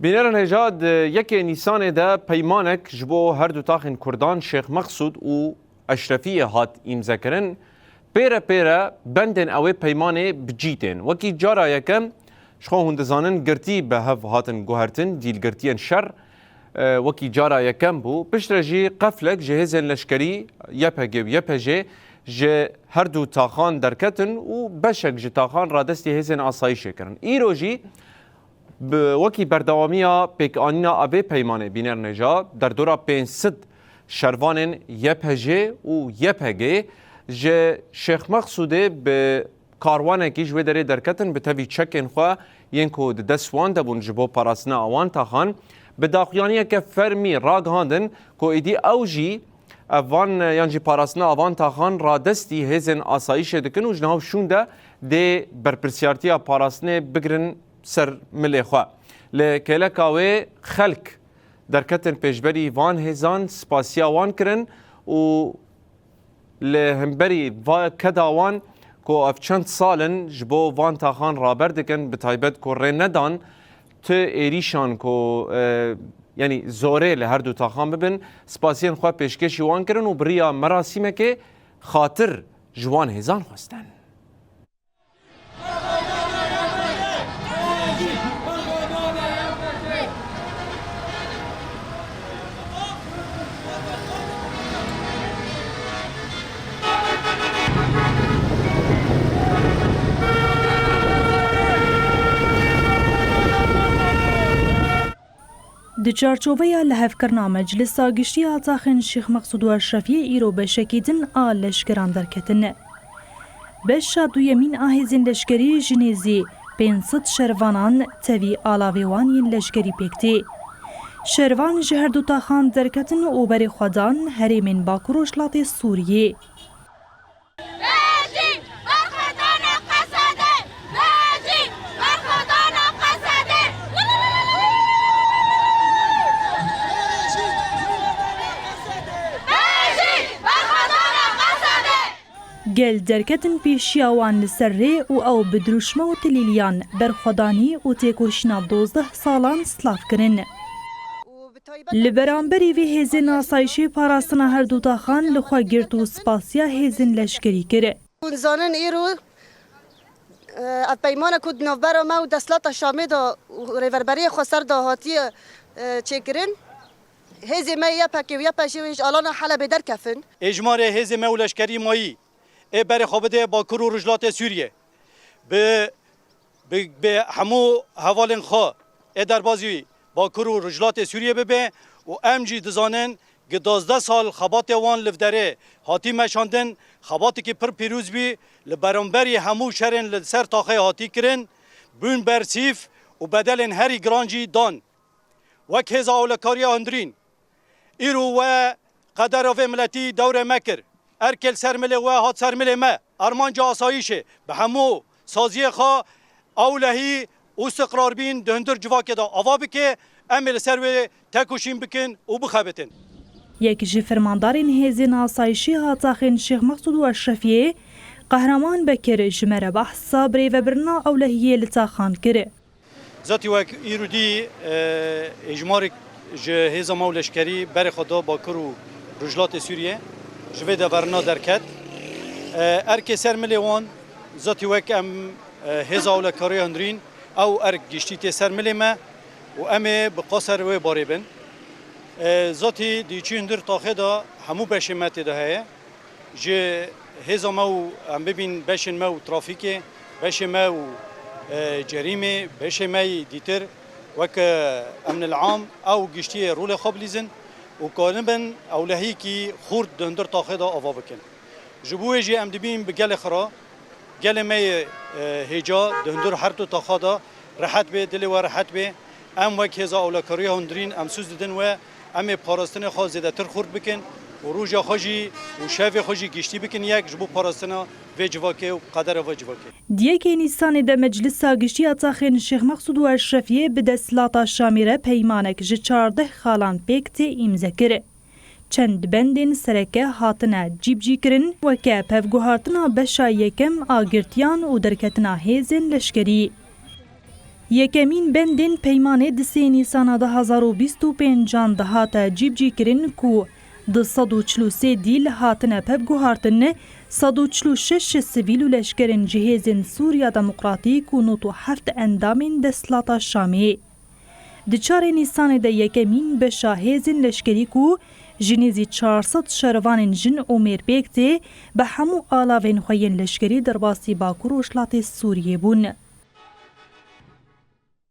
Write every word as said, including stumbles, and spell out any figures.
Bînerên hêja, di yekê Nîsanê de peymanek ji bo her du taxên Kurdan Şêx Meqsûd û Eşrefiyê hat îmzekirin. Pê re pê re bendên ewê peymanê bi cî tên. Wekî cara yekem, ji xwe hûn dizanin, girtî bi hev hatin guhertin, dîlgirtiyên şer, e, wekî cara yekem bû. Piştre jî qeflek ji hêzên leşkerî Y P G û Y P J ji her du taxan derketin û beşek ji taxan radestî hêzên asayîşê kirin. Îro jî bi wekî berdewamiya pêkanîna avê peymanê bînerneja derdora pênc sed şervanên Y P J û Y P G ji Şêx Meqsûdê bi karwanekî ji wê derê derketin, bi tevî çekên xwe yên ku di dest wan de bûn ji bo parastina awan taxan, bi daxuyaniyeke fermî ragihandin ku êdî ew jî ev van yan jî parastina avan taxan radestî hêzên asayîşê dikin û ji nav şûn de dê berpirsiyartiya parastinê bigirin ser milê xwe. Li kêleka wê xelk derketin pêşberî van hêzan, spasiya wan kirin û li hemberî va keda wan ku ev çend sal in ji bo van taxan raber dikin, bi taybet ku rê nedan tu êrîşan ku, e, yanî zorê li her du taxan bibin, spasiyên xwe pêşkêşî wan kirin û bi riya merasîmekê xatir ji wan hêzan xwestin. Di çarçoveya lihevkirina Meclisa Giştî ya Taxên Şêx Meqsûd û Eşrefiyê îro beşekî din a leşkeran derketin. Beşa duyemîn a hêzên leşkerî ji nêzî pênc sed şervanan tevî alavê wan yên leşkerî pêk tê. Şervan ji her du taxan derketin û berê xwe dan herêmên Bakur Rojhilatê Sûriyê. Bejî berxwedana Qesedê! Bejî berxwedana Qesedê! Bejî berxwedana Qesedê! Gel derketin pêşiya wan li ser rê û ew bi dirûşme û tilîliyan berxwedanî û têkoşîna dozdeh salan silav kirin. Li beramberî vê hêzên asayîşê parastina her du taxan li xwe girt û spasiya hêzên leşkerî kir. Hûn zanin îro, e, ev peymane ku di navbera me û desthilata Şamê de û rêverberiyê xweser de hatiye, e, çêkirin, hêzê me Y P G û Y P J ji alana Helebê derkefin. Êjmarê hêzê me û leşkerî mayî ê berê xwe bidê Bakur û Rojhilatê Sûriyê. Bi bi, bi hemû hevalên xwe ê derbazî Bakur û Rojhilatê Sûriyê bibe û em jî dizanin ku duwazdeh sal xebatê wan li vê derê hatî meşandin, xebatekî pir pîroz bî, li beramberî hemû şerên li ser taxê hatî kirin, bûn bersîv û bedelên herî giran jî dan. Wek Hêza Ewlekariya Hundirîn, îro we qedera vê miletî dewrê me kir. Erkê li ser milê we hat ser milê me. Armanca asayîşê bi hemû saziyê xwe ewlehî û istiqrar bîn di hundir civakê de ava bike. Em ê li ser wê tekoşîn bikin û bixebitin. Yek ji fermandarên hêzên asayîşê ha taxên Şêx Meqsûd û Eşrefiyê, Qehreman Bekir ji me re behsa birêvebirina ewlehiyê li taxan kir. Zatî wek îro dî, e, êjmarek ji hêza me û leşkerî berê xwe da Bakur û Rojhilatê Sûriyê. Ji vê de verna derket. E, erkê ser milê wan, zatî wek em, e, hêza ewlekariya hundirîn, ew erk giştî tê ser milê me û em ê bi qasê wê barê bin. E, zatî di çî hundir taxê de hemû beşê me tê de heye. Ji hêza me û em bibîn beşên me û trafîkê, beşê me û, e, cerîmê, beşê me yî dîtir weke, e, emnil am, ew giştiyê rolê xwe bilîzin û karibin ewlehiyekî xurt di hundir taxê de ava bikin. Ji bo wê jî em dibîn bi gelê xwe re, gelê me yê, e, hêja di hundir her du taxa de rehet bê, dilê we rehet bê. Em wek hêza ewlekariya hundirîn em sûz didin we, em ê parastinê xwe zêdetir xurt bikin û roja xwe jî û şevê xwe jî giştî bikin yek ji bo parastina vê civakê û qedera vê civakê. Di yekê Nîsanê de Meclisa Giştî ya Taxên Şêx Meqsûd û Eşrefiyê bi desthilata Şamê re peymanek ji çardeh xalan pêk tê îmze kir. Çend bendên sereke hatine cîbicîkirin, weke pevguhartina beşa yekem a girtiyan û derketina hêzên leşkerî. Yekemîn bendên peymanê di sê Nîsana du hazar û bîst û pêncan de hate cîbicîkirin ku du sed û çil û sê dîl hatine pevguhartin, sed û çil û şeş sivîl û leşkerên ji hêzên Sûriya Demokratîk û nod û heft endamên desthilata Şamê. Di çarê Nîsanê de yekemîn beşa hêzên leşkerî ku ji nêzî çar sed şervanên jin û mêr pêk tê, bi hemû alavên xwe yên leşkerî derbasî Bakur Rojhilatê Sûriyê bûn.